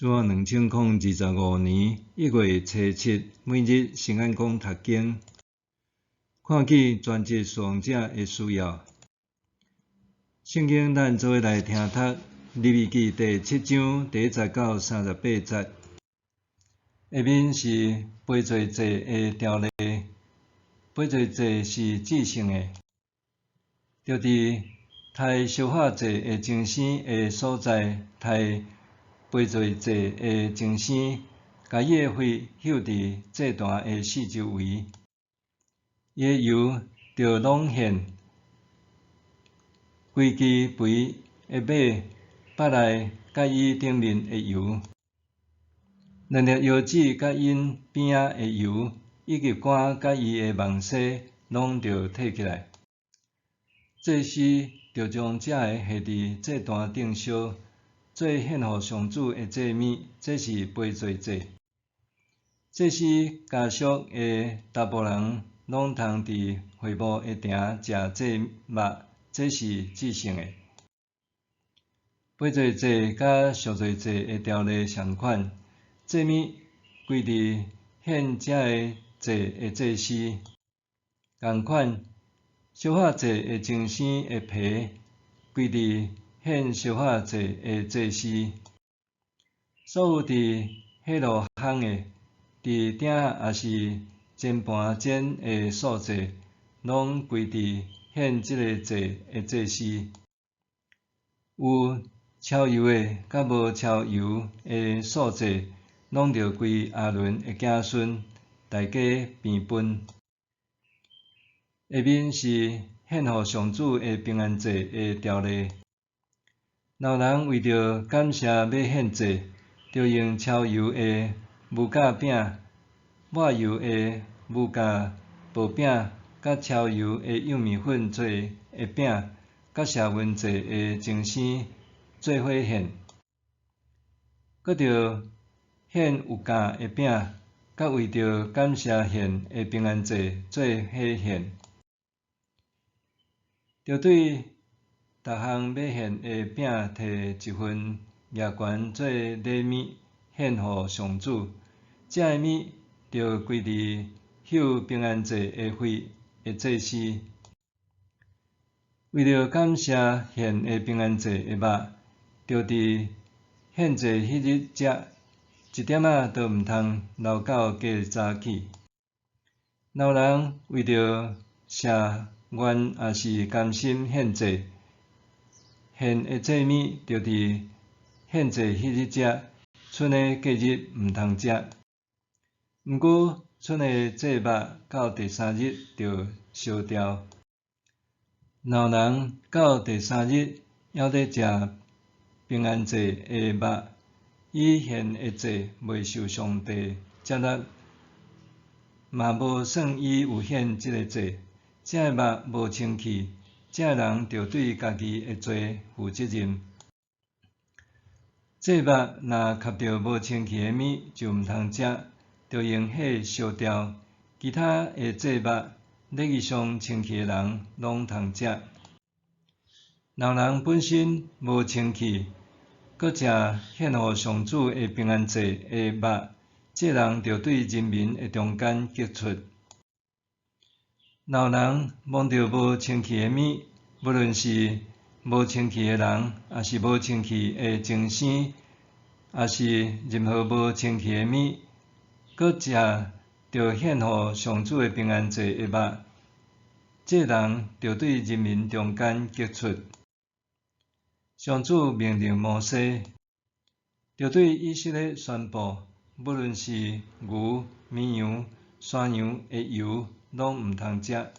主後2025年1月初7，每日聖安講讀經，看見全職侍奉者的需要。聖經咱做伙來聽讀利未記第七章第一節到38節。下面是賠罪祭的條例，賠罪祭是至聖的，著佇刣燒化祭的牲牲的所在刣賠罪祭的牲牲，共伊的血搝佇祭壇的四周圍，伊的油著攏獻，規支肥的尾、腹內佮伊頂面的油，兩粒腰子佮𪜶邊仔的油，以及肝佮伊的網紗，攏著提起來。祭司著將這个下佇祭壇頂燒，做獻予上主的祭物，這是賠罪祭。祭司家屬的查埔人攏通佇會幕的埕食這肉，這是至聖的。賠罪祭佮贖罪祭的條例相款，祭物歸佇獻這个祭的祭司。仝款，燒化祭的牲牲的皮歸佇獻燒化祭的祭司。所有佇火爐烘的，佇鼎抑是煎盤煎的素祭，攏歸佇獻這个祭的祭司。有捎油的佮無捎油的素祭，攏著歸亞倫的子孫，大家平分。下面是獻予上主的平安祭的條例。若有人為著感謝欲獻祭，著用捎油的無酵餅、抹油的無酵薄餅，佮捎油的幼麵粉做的餅，佮謝恩祭的牲牲做伙獻。閣著獻有酵的餅，佮為著感謝獻的平安祭做伙獻。著對逐項欲獻的餅提一份額懸做禮物獻予上主，這个物著歸佇搝平安祭的血的祭司。為著感謝獻的平安祭的肉，著佇獻祭彼日食，一點仔都毋通留到隔日早起。若有人為著謝願抑是甘心獻祭，獻的祭物著佇獻祭彼日食，賰的隔日毋通食。毋過，賰的祭肉到第三日著燒掉。若有人到第三日猶咧食平安祭的肉，伊獻的祭袂受上帝接納，嘛無算伊有獻這个祭。這个肉無清氣，這个人著對家己的罪負責任。祭肉若合著無清氣的物，就毋通食，著用火燒掉。其他的祭肉，禮儀上清氣的人攏通食。若有人本身無清氣，閣食獻予上主的平安祭的肉，這人著對人民的中間革出。若有人摸著無清氣的物，無論是無清氣的人，抑是無清氣的牲牲，抑是任何無清氣的物，閣食著獻予上主的平安祭的肉，這人著對人民中間革出。上主命令摩西，著對以色列宣布，無論是牛、綿羊、山羊的油，攏毋通食。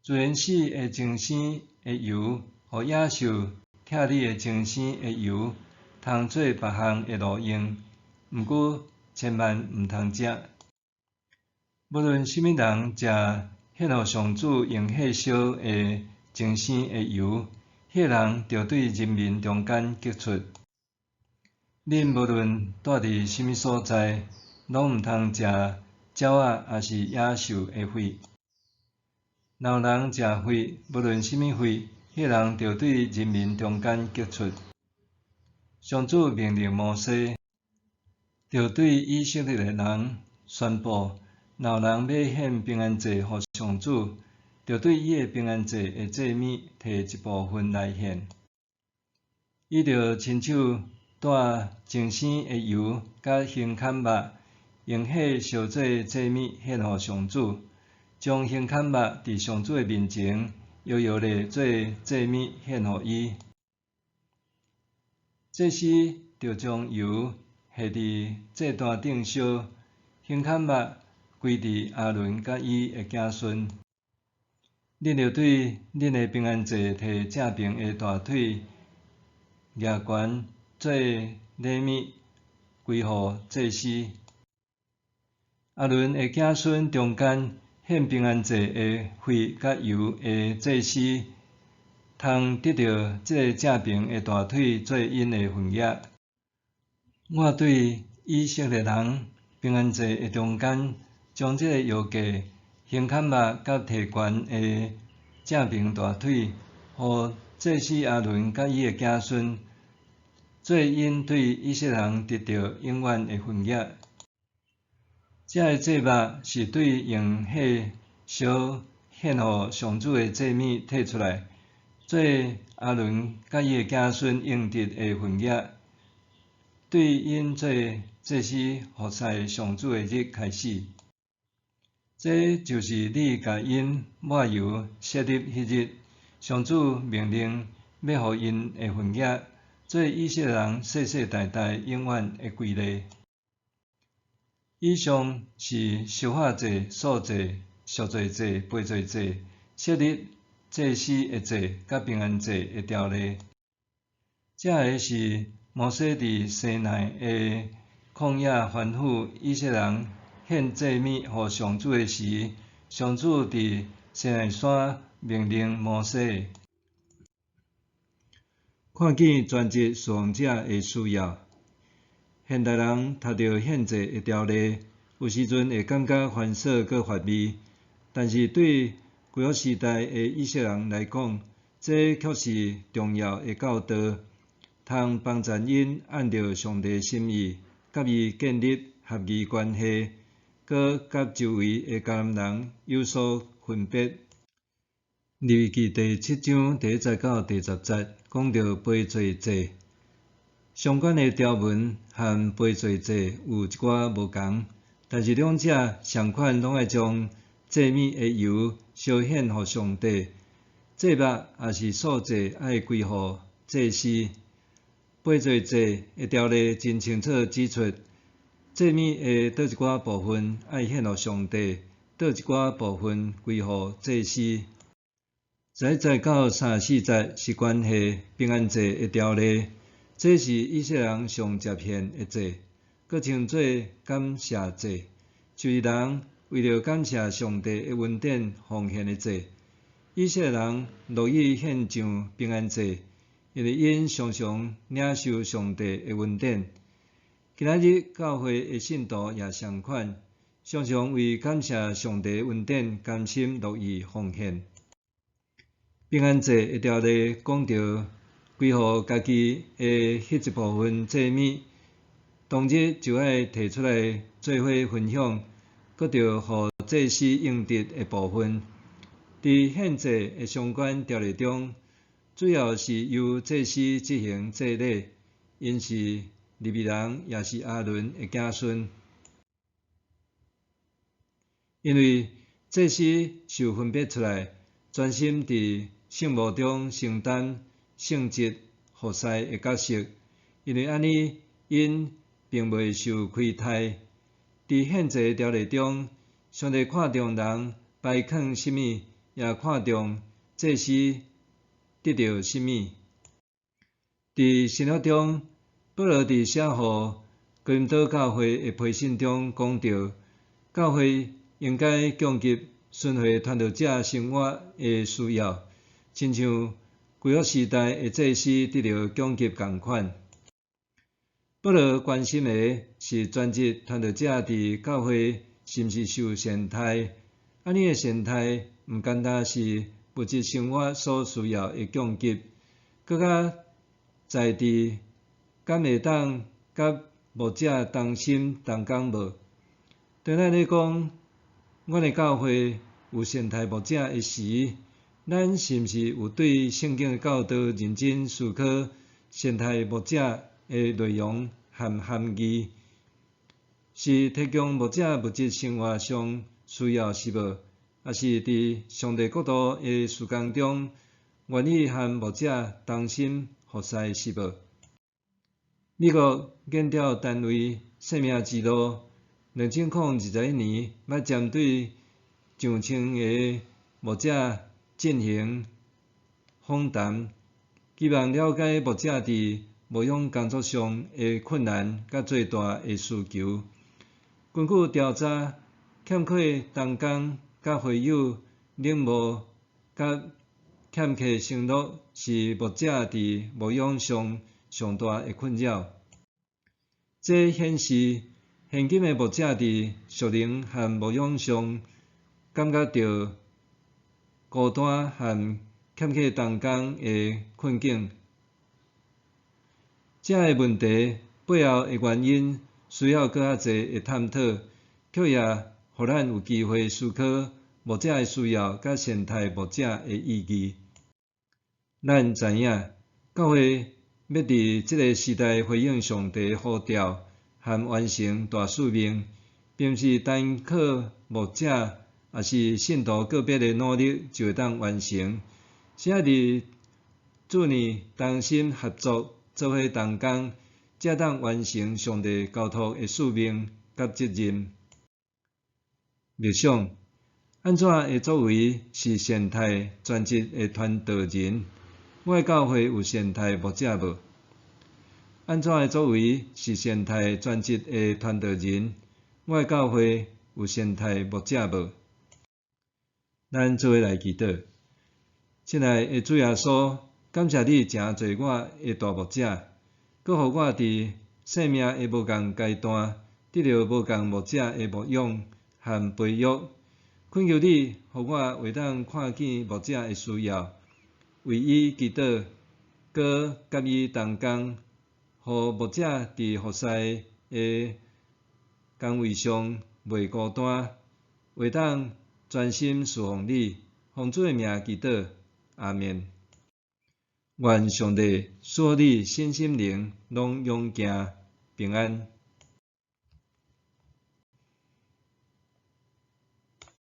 自然死的牲牲的油，予野獸拆膩的牲牲的油，通做別項的路用，毋過千萬毋通食。無論啥物人食獻予上主用火燒的牲牲的油，彼个人著對人民中間革出。恁無論蹛佇啥物所在，攏毋通食鳥仔抑是野獸的血。若有人食血，無論啥物血，彼个人著對人民中間革出。上主命令摩西。著對以色列的人宣布：若有人欲獻平安祭予上主，著對伊的平安祭的祭物提一部分來獻。伊著親手帶淨生的油佮胸坎肉，用火燒做祭物獻予上主，將胸坎肉佇上主的面前搖搖咧做祭物獻予伊。祭司著將油下佇祭壇頂燒，胸坎肉歸佇亞倫佮伊的子孫。恁著對恁的平安祭提正爿的大腿蜈懸做禮物歸予祭司。亞倫的子孫中間獻平安祭的血佮油的祭司，通得著這个正爿的大腿做𪜶的份額。我對以色列人平安祭的中間，將這个搖架、胸坎肉佮蹄懸的正爿大腿，予祭司亞倫佮伊的子孫，做𪜶對以色列人得著永遠的份額。這个祭肉是對用火燒獻予上主的祭物提出來，做亞倫佮伊的子孫應得的份額，對𪜶做祭司服侍上主的日開始。這就是你共𪜶抹油設立彼日，上主命令欲予𪜶的份額，做以色列人世世代代永遠的規例。以上是燒化祭、素祭、贖罪祭、賠罪祭、設立祭司的祭佮平安祭的條例。這个是摩西佇西奈的曠野吩咐以色列人獻祭物予上主的時，上主佇西奈山命令摩西的。看見全職事奉者的需要。現代人讀著獻祭的條例，有時陣會感覺繁瑣閣乏味，但是對舊約時代的以色列人來講，這卻是重要的教導，通幫助𪜶按著上帝心意，佮伊建立合宜關係，閣佮周圍的迦南人有所分別。利未記第七章第一節到第十節講著賠罪祭。相關的條文和賠罪祭有一寡無仝，但是兩者相款，攏愛將祭物的油燒獻予上帝，祭肉抑是素祭愛歸予祭司。賠罪祭的條例真清楚指出，祭物的佗一寡部分愛獻予上帝，佗一寡部分歸予祭司。11節到34節是關係平安祭的條例。這是以色列人上捷獻的祭，閣稱做感謝祭，就是人為著感謝上帝的恩典奉獻的祭。以色列人樂意獻上平安祭，因為𪜶常常領受上帝的恩典。今仔日教會的信徒也相款，常常為感謝上帝的恩典，甘心樂意奉獻。平安祭的條例講著，歸予家己的彼一部分祭物，當日就愛提出來做伙分享，閣著予祭司應得的部分。佇獻祭的相關條例中，主要是由祭司執行祭禮，𪜶是利未人，也是亞倫的子孫。因為祭司受分別出來，專心佇聖幕中承擔聖職服侍的角色，因為按呢，𪜶並袂受虧待。佇獻祭的條例中，上帝看重人排囥啥物，也看重祭司得著啥物。佇新約中，保羅佇寫予哥林多教會的批信中講著，教會應該供給巡迴傳道者生活的需要，親像舊約時代的祭司得著供給仝款。保羅關心的是全職傳道者佇教會是毋是受善待？按呢的善待，毋單單是物質生活所需要的供給，閣較在佇敢會當佮牧者同心同工無？當咱咧講，阮的教會有善待牧者的時，咱是毋是有對聖經的教導認真思考善待牧者的內容和含義？是提供牧者物質生活上需要是無？抑是佇上帝國度的事工中，願意和牧者同心服侍是無？美國研調單位生命之路2021年捌針對上千个牧者進行訪談，希望了解牧者佇牧養工作上的困難佮最大的需求。根據調查，欠缺同工佮會友冷漠佮欠缺承諾是牧者佇牧養上上大的困擾。這顯示現今的牧者佇屬靈和牧養上感覺著孤單和欠缺同工的困境。這个問題背後的原因需要閣較濟的探討，卻也予咱有機會思考牧者的需要佮善待牧者的意義。咱知影，教會欲佇這个時代回應上帝呼召和完成大使命，並毋是單靠牧者抑是信徒個別的努力就會當完成，是愛佇主內同心合作，做伙同工，才當完成上帝交託的使命佮責任。默想，按怎的作為是善待專職的傳道人？我的教會有善待牧者無？按怎的作為是善待專職的傳道人？我的教會有善待牧者無？咱做伙來祈禱。親愛的主耶穌，感謝你成做我的大牧者，閣予我佇生命的無仝階段，得著無仝牧者的牧養和培育。懇求你，予我會當看見牧者的需要，為伊祈禱，閣佮伊同工，予牧者佇服侍的崗位上袂孤單，會當專心事奉你。奉主的名祈禱，阿們。願上帝賜予你身心靈攏勇健平安。